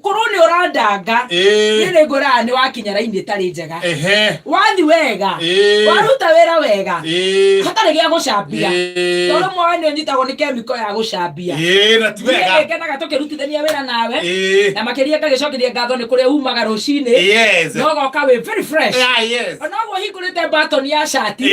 Korwo nĩ ũrandanga, niĩ nĩ ngwĩraga nĩ wakinya raini ĩtarĩ njega. Wathi wega, waruta wĩra wega, hatarĩ gĩa gũcambia, tondũ mwawe nĩ ũnyitagwo nĩ kemiko ya gũcambia. Na ti Niĩ wega. nĩ ngenaga tũkĩrutithania wĩra nawe, na makĩria ngagĩcokeria ngatho nĩ kũrĩa umaga rũcinĩ na ũgoka wĩ very fresh. Ona ũguo hingũrĩte button ya cati,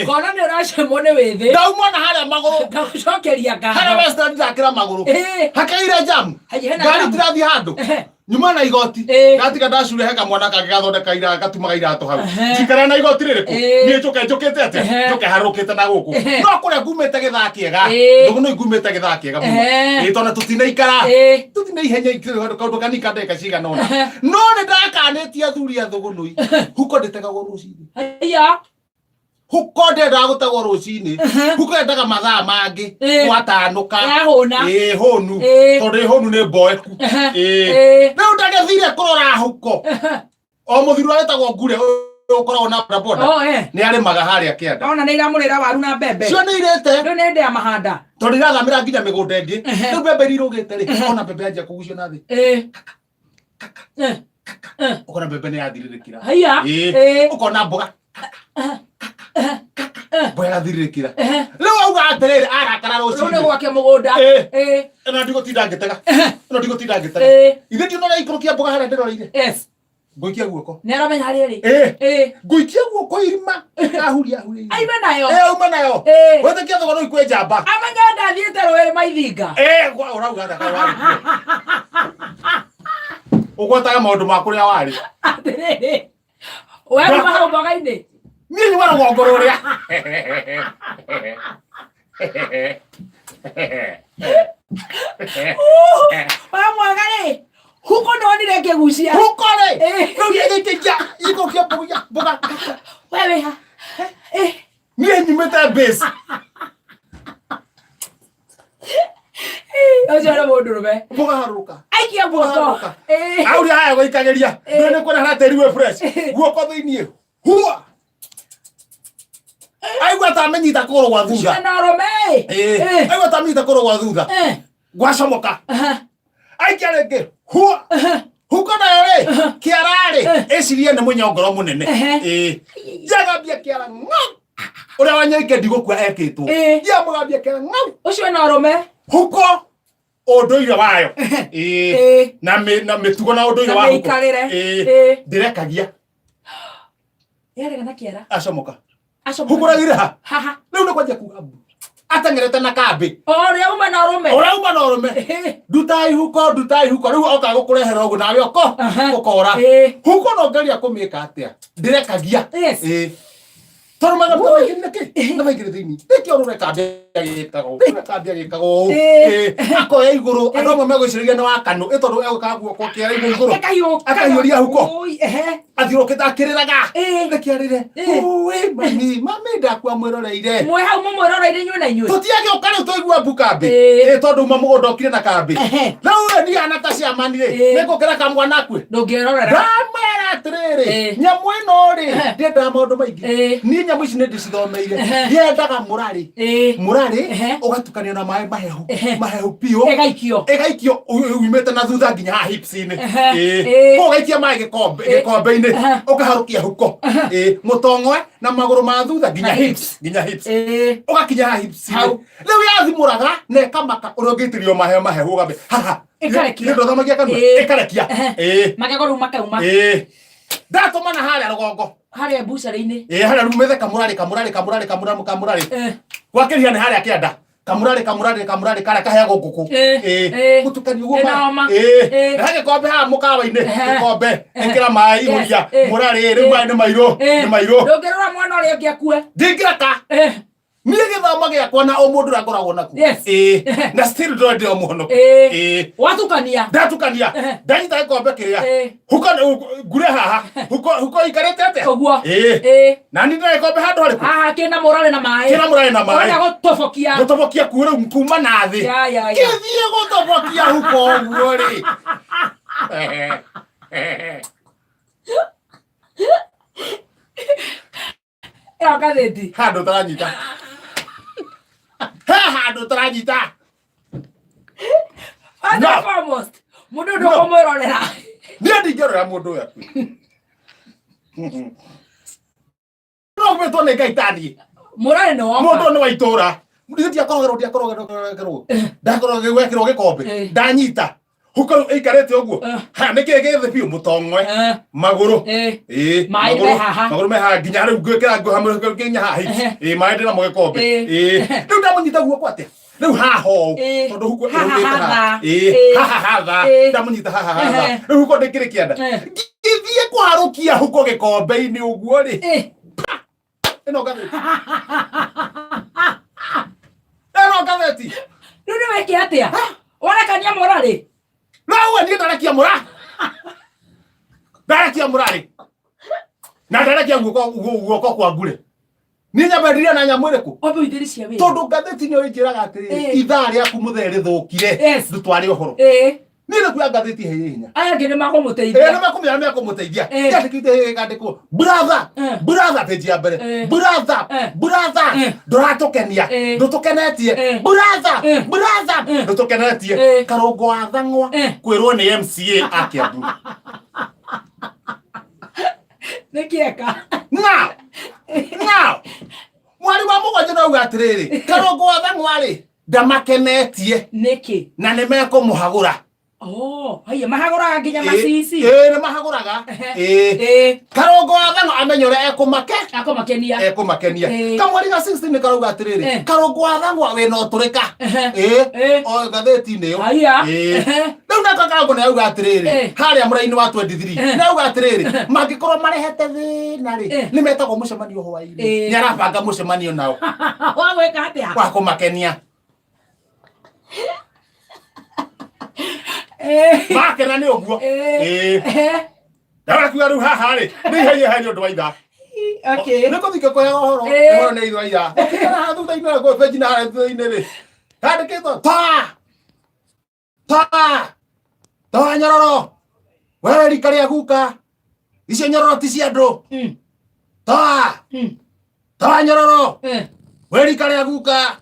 ngona nĩ ũracemwo nĩ wĩthĩ. Ndauma na harĩa magũrũ. Ngagũcokeria Harĩa ngatho. Western ndakĩra magũrũ. Hakeire jamu. Haiya, hena Ngari jamu. tirathiĩ handũ. Nyuma na igoti. Ndatiga ndacure he kamwana kangĩ gathondeka ira gatumaga iratũ hau. Njikara na igoti rĩrĩkũ? Niĩ njũke njũkĩte atĩa? Njũke harũkĩte na gũkũ. No kũrĩa ngumĩte gĩthaa kĩega. Ndũgũ no ngumĩte gĩthaa kĩega mũno. Tondũ tũtinaikara. Tũtina ihenya kaũndũ kanini ka ndagĩka cigana ũna. No nĩ ndakanĩtie athuri a thũgũnũi. Huko ndĩtegagwo rũcinĩ. Haiya. Huko ndendaga gũtegwo rũcinĩ. Huko yendaga mathaa mangĩ. Gwatanũka. Yahũna. Hũnu. Tondũ ĩ hũnu nĩ mboeku. Rĩu ndagĩthire kũrora huko. O mũthuri ũrĩa wĩtagwo Ngure ũyũ ũkoragwo na bodaboda. Oh, eh. Nĩ arĩmaga harĩa kĩanda. Ona nĩ iramũrĩra waru na mbembe. Cio nĩ irĩte. Rĩu nĩ hĩndĩ ya mahanda. Tondũ irathamĩra nginya mĩgũnda ĩngĩ. Rĩu mbembe iria irũgĩte rĩ, ona mbembe yanjia kũgucio na thĩ. Ũkona mbembe nĩ yathirĩrĩkĩra. Haiya. Ũkona mboga. Mboga ĩgathirĩrĩkĩra. Rĩu auga atĩrĩrĩ, arakara Rĩu nĩ rũcinĩ. gwake mũgũnda. Ĩno ndigũtinda ngĩtega. Ĩno ndigũtinda ngĩtega. Ithe ndiona ũrĩa aikũrũkia mboga harĩa ndĩroreire. Ngũikia guoko. Nĩ aramenya harĩa ĩrĩ. Ngũikia guoko irima. Ahuria, ahuria irima. Aime nayo. Auma nayo. Wetĩkia thogora ũyũ kwĩ njamba. Amenya ndathiĩte rũĩ maithinga. Ũrauga thaka warĩ kuo. Ũgwetaga maũndũ ma kũrĩa warĩ. Atĩrĩrĩ. We uma hau mboga-inĩ. Niĩ nyuma rũgongo rũrĩa. We mwega rĩ. Huko ndonire ngĩgucia. Huko rĩ. Rĩu gĩgĩikĩria ikũkia mboga mboga. We wĩ ha? Niĩ nyumĩte base. Ũcio nĩ mũndũrũme. Mboga harũrũka. Aikia guoko. Harũrũka. Auria haya gũikagĩria. Ndũĩ nĩ kuona harĩa tĩri wĩ fresh. Guoko thĩiniĩ. Hua. Aigua ta amenyita kũgũrũ gwa thutha. Ũcio na ũrũme. Aigua ta amenyita kũgũrũ gwa thutha. Gwacomoka. Aikia rĩngĩ. Hua. Huko nayo rĩ, kĩara rĩ, ĩcirie nĩ mũnyongoro mũnene. Njagambia kĩara ng'au. Ũrĩa wanyaike ndigũkua ekĩtwo. Njamũgambia kĩara ng'au. Ũcio na ũrũme. Huko ũndũire wayo. Na mĩtugo na ũndũire wa huko. Na mĩikarĩre. Ndĩrekagia. Yarega na kĩara. Acomoka. Acomoka. Huko ũraugire ha? Haha. Rĩu nĩ kwanjia kuga mbu. Ateng'erete na kambĩ. O ũrĩa uma na ũrũme. Ũrĩa uma na ũrũme. Ndutai huko, ndutai huko. Rĩu oka gũkũrehera ũguo nawe oko. Ũkora. Huko no ngeria kũmĩka atĩa? Ndĩrekagia. Tondũ magambo maingĩ nĩ kĩ? Nĩ maingĩ thĩinĩ. Nĩkĩo rũreka gĩkagwo. Rũreka gĩkagwo ũũ. Akoya igũrũ. Andũ amwe megwĩciragia nĩ wa kanũ. Ĩ tondũ egũkaga guoko kĩara igũrũ igũrũ. Akahiũria huko. Athiũrũkĩte akĩrĩraga. Nĩkĩ arĩre? Ũĩ mami, mami ndakua mwĩroreire. Mwĩ hau mũmwĩroreire inyuĩ na inyuĩ. Tũtiagĩũka rĩu twaigua mbu kambĩ. Tondũ uma mũgũnda ũkire na kambĩ. Rĩu ĩ niĩ ana ta ciamani rĩ, nĩngũkĩra kamwana akue. Ndũngĩrorera. Ndamwĩra atĩrĩrĩ, nyamũ ĩno rĩ, ndiendaga maũndũ maingĩ. Niĩ nyamũ ici nĩ ndĩcithomeire. Yendaga mũrarĩ. Mũrarĩ ũgatukanio na maĩ mahehu. Mahehu biũ. Ĩgaikio. Ĩgaikio umĩte na thutha nginya haha hips-inĩ. Ũgaikia maĩ gĩkombe gĩkombe-inĩ ũkaharũkia huko. Mũtong'oe na magũrũ ma thutha nginya hips nginya hips. Ũgakinya haha hips-inĩ. Rĩu yathimũraga na ĩkamaka ũrĩa ũngĩitĩrĩrio mahehu mahehu ũgambe haha. Ĩkarekia. Nĩ ndũthamagia kanua. Ĩkarekia. Magego rĩu makauma. Ndatũmana harĩa rũgongo. Harĩa mbucarĩ-inĩ. Harĩa rĩu mĩthe kamũrarĩ kamũrarĩ kamũrarĩ kamũrarĩ kamũrarĩ. Gwakĩria nĩ harĩa kĩanda. Kamũrarĩ kamũrarĩ kamũrarĩ karĩa kaheagwo ngũkũ. Mũtukanio ũguo Ĩna homa. Na he gĩkombe haha mũkawa-inĩ. Gĩkombe. Ĩkĩra maĩ ihũria. Mũrarĩ rĩu maĩ nĩ mairũ. Nĩ mairũ. Ndũngĩrora mwana ũrĩa ũngĩ akue. Ndingĩreka. Niĩ gĩthomo gĩakwa na ũmũndũ ũrĩa ngoragwo nakuo. Na still ndĩrĩ ndĩ o mũhonoku. Watukania. Ndatukania. Ndanyita gĩkombe kĩrĩa. Huko ngure haha. Huko huko ikarĩte atĩa? Ũguo. Na niĩ ndĩna gĩkombe handũ harĩkũ? Haha kĩna mũrarĩ na maĩ. Kĩna mũrarĩ na maĩ. Ũrenda gũtobokia. Gũtobokia kuo rĩu kuma na thĩ. Ya, ya, ya. Kĩthiĩ gũtobokia huko ũguo rĩ. Ĩyo ngathĩti. Handũ ũtaranyita. He handũ ũtaranyita. First and foremost, Mũndũ ũyũ ndũkũmwĩrorera. Niĩ ndingĩrorera mũndũ ũyũ akuĩ. No gwĩtwo nĩ Ngai taniĩ. Mũrarĩ nĩ woka. Mũndũ nĩ wa itũra. Ithe ndiakorogerwo ndiakorogerwo ndakorogwo gwekĩrwo gĩkombe ndanyita huko rĩu ĩikarĩte ũguo. Ha nĩkĩ gĩthĩ biũ mũtong'we magũrũ. Ĩĩ Maĩ magũrũ me haha. Magũrũ me haha nginya rĩu ngwĩkĩra ngũhamũra nginya haha. Ĩĩ maĩ ndĩnamo gĩkombe. Ĩĩ rĩu ndamũnyita guoko atĩa? Rĩu haha ũũ tondũ huko Haha ĩrũmĩte haha. hatha. Ĩĩ haha hatha ndamũnyita haha hatha. Rĩu huko ndĩkĩrĩ kĩanda. Ngĩthiĩ kũharũkia huko gĩkombe-inĩ ũguo rĩ. Ĩno ngathĩti. Ĩno ngathĩti. Rĩu nĩ weke atĩa? Warekania mũrarĩ? No we niĩ ndarekia mũra. Ndarekia mũrarĩ. Na ndarekia guoko guoko kwa ngure. Niĩ nyambe na nyamũ ĩrĩkũ? Wambe ũithĩrĩcie wĩra. Tondũ ngathĩti nĩyo ĩnjĩraga atĩrĩrĩ, ithaa rĩaku mũthee rĩthũkire, ndũtware ũhoro. Niĩ nĩ kuoya ngathĩti ĩhĩ hinya. Aya angĩ nĩ makũmũteithia. Nĩ makũmenya nĩ mekũmũteithia. Yandĩkĩte ĩkandĩkwo brother, brother page ya mbere. Brother, brother, ndũratũkenia, ndũtũkenetie. Brother, brother, ndũtũkenetie. Karũngo wa Thang'wa kwĩrwo nĩ MCA a Kiambu. Nĩ kĩeka. Now, now, mwari wa mũgwanja no auga atĩrĩrĩ, Karũngo wa Thang'wa rĩ, ndamakenetie. Nĩkĩ? Na nĩ mekũmũhagũra. Oh, haiya mahagũraga nginya macici. Ĩĩ nĩ mahagũraga. Ĩĩ. Karũngo wa Thang'wa amenye ũrĩa ekũmake. Ekũmakenia. Ekũmakenia. Kamweri ga 16 nĩ karauga atĩrĩrĩ, Karũngo wa Thang'wa wĩna ũtũrĩka. Ĩĩ. O ngathĩti-inĩ ĩyo. Haiya. Ĩĩ. Rĩu nako Karũngo nĩ auga atĩrĩrĩ, harĩa mũraini wa 23 nĩ auga atĩrĩrĩ, mangĩkorwo marehete thĩna rĩ, nĩ metagwo mũcemanio hwaĩ-inĩ. Nĩ arabanga mũcemanio nao. Wa gwĩka atĩa? Wa kũmakenia. Makena nĩ ũguo. Ndarakiuga rĩu haha rĩ, nĩ ihenya ihenya ũndũ wa ithaa. Nĩ kũthiĩ ngĩkũheaga ũhoro, ũhoro nĩ ithaa ithaa. Ũkĩgera haha thutha-inĩ na benji na harĩa thutha-inĩ rĩ, handĩkĩtwo toa, toa, toa nyororo, we rika rĩa guka, icio nyororo ti cia andũ. Toa, toa nyororo, we rika rĩa guka,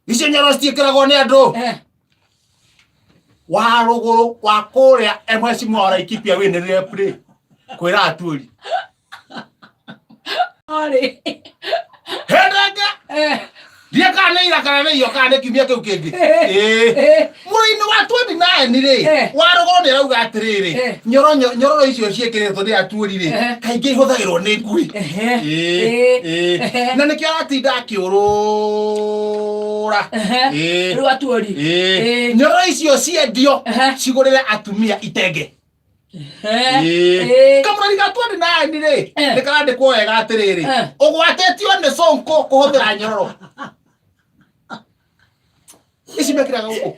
icio nyororo citiĩkĩragwo nĩ andũ. Wa rũgũrũ wa kũrĩa mheshimiwa wa Laikipia wĩ nĩ rep rĩ, kwĩra atuĩri. Arĩ. Hendenge. Ndiĩ kana nĩ ira kana nĩ iyo kana nĩ kiumia kĩu kĩngĩ. Ĩĩ. Mũrũ-inĩ wa 29 rĩ, wa rũgũrũ nĩ arauga atĩrĩrĩ, nyororo icio ciĩkĩrĩtwo nĩ atuĩri rĩ, kaingĩ ihũthagĩrwo nĩ ngui. Ĩĩ. Ĩĩ. Na nĩkĩo aratinda akĩũrũra. Ĩĩ. Rĩu atuĩri. Ĩĩ. Nyororo icio ciendio cigũrĩre atumia itenge. Ĩĩ. Kamũrari ga 29 rĩ, nĩ karandĩkwo wega atĩrĩrĩ, ũgwatĩtio nĩ Sonko kũhũthĩra nyororo. Ici mekĩraga gũkũ.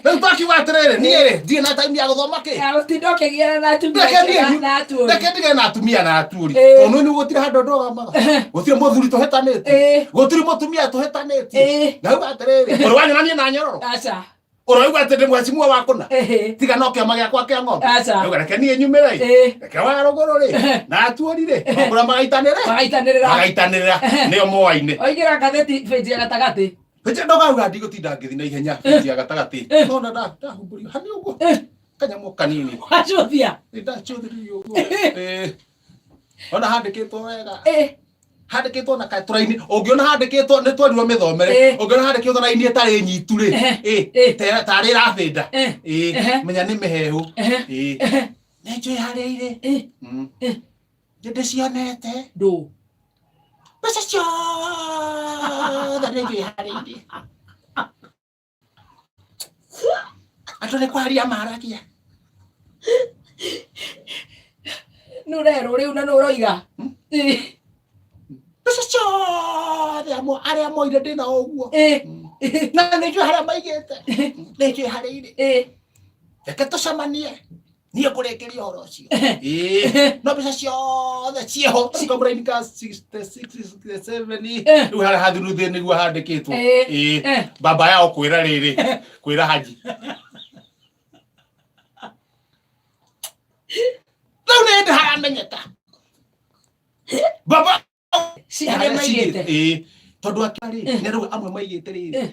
Rĩu twakiuga atĩrĩrĩ, niĩ rĩ, ndirĩ na time ya gũthoma kĩ. Ya gũtinda ũkĩgiana na atumia Reke niĩ na atuĩri. Reke ndigane na atumia na atuĩri. Tondũ nĩ gũtirĩ handũ ndũgamaga. Gũtirĩ mũthuri tũhĩtanĩtie. Gũtirĩ mũtumia tũhĩtanĩtie. Ndauga atĩrĩrĩ, ũrĩ wanyona niĩ na nyororo? Aca. Ũroigua atĩ ndĩ mheshimiwa wa kũna? Tiga no kĩama gĩakwa kĩa ng'ombe. Aca. Ndauga reke niĩ nyumĩre ĩ. Reke wa rũgũrũ rĩ, na atuĩri rĩ, kũrĩa magaitanĩrĩra. Magaitanĩrĩra. Magaitanĩrĩra nĩo moaine. Oigĩra ngathĩti benji ya gatagatĩ. Benji ndauga ndigũtinda ngĩthiĩ na ihenya benji ya gatagatĩ. No na ndahumbũrio hani ũguo. Kanyamũ kanini. Wacũthia. Nĩ ndacũthĩrĩria ũguo. Ona handĩkĩtwo wega. Handĩkĩtwo na tũraini, ũngĩona handĩkĩtwo nĩ twerirwo mĩthomere, ũngĩona handĩkĩtwo raini ĩtarĩ nyitu rĩ, tarĩ ĩrabĩnda, menya nĩ mĩhehu. Nĩ njũĩ harĩa irĩ. Nĩ ndĩcionete. Ndũ. Mbeca ciothe nĩ njũĩ harĩa irĩ. Andũ nĩ kwaria maragia. Nĩ ũrerwo rĩu na nĩ ũroiga. Mbeca ciothe arĩa moire ndĩ nao ũguo. Na nĩ njũĩ harĩa maigĩte. Nĩ njũĩ harĩa irĩ. Reke tũcemanie. Niĩ ngũrĩkĩria ũhoro ũcio. Ĩĩ. No mbeca ciothe ciĩho. Kamũraini ka 66, 67. Rĩu harĩa hathuruthĩ nĩguo handĩkĩtwo. Ĩĩ. Baba yao kwĩra rĩrĩ, kwĩra Haji. Rĩu nĩ hĩndĩ haramenyeka. Baba Harĩa maigĩte. Ĩĩ. Tondũ akĩrĩ, nĩ arauga amwe maigĩte rĩrĩ.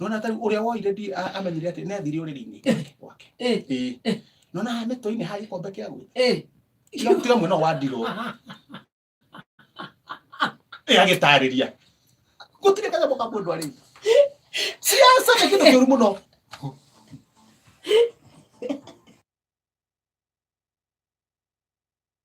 Ndona ta rĩu ũrĩa woire ndi amenyire atĩ nĩ athire ũrĩrĩ-inĩ gwake. Ĩĩ. Nona haha mĩtwe-inĩ ha gĩkombe kĩa gwĩ. Tiga tiga mwena wa ndirwo. Ĩ agĩtarĩria. Gũtirĩ kanyamũ ka mũndũ arĩ. Siasa nĩ kĩndũ kĩũru mũno.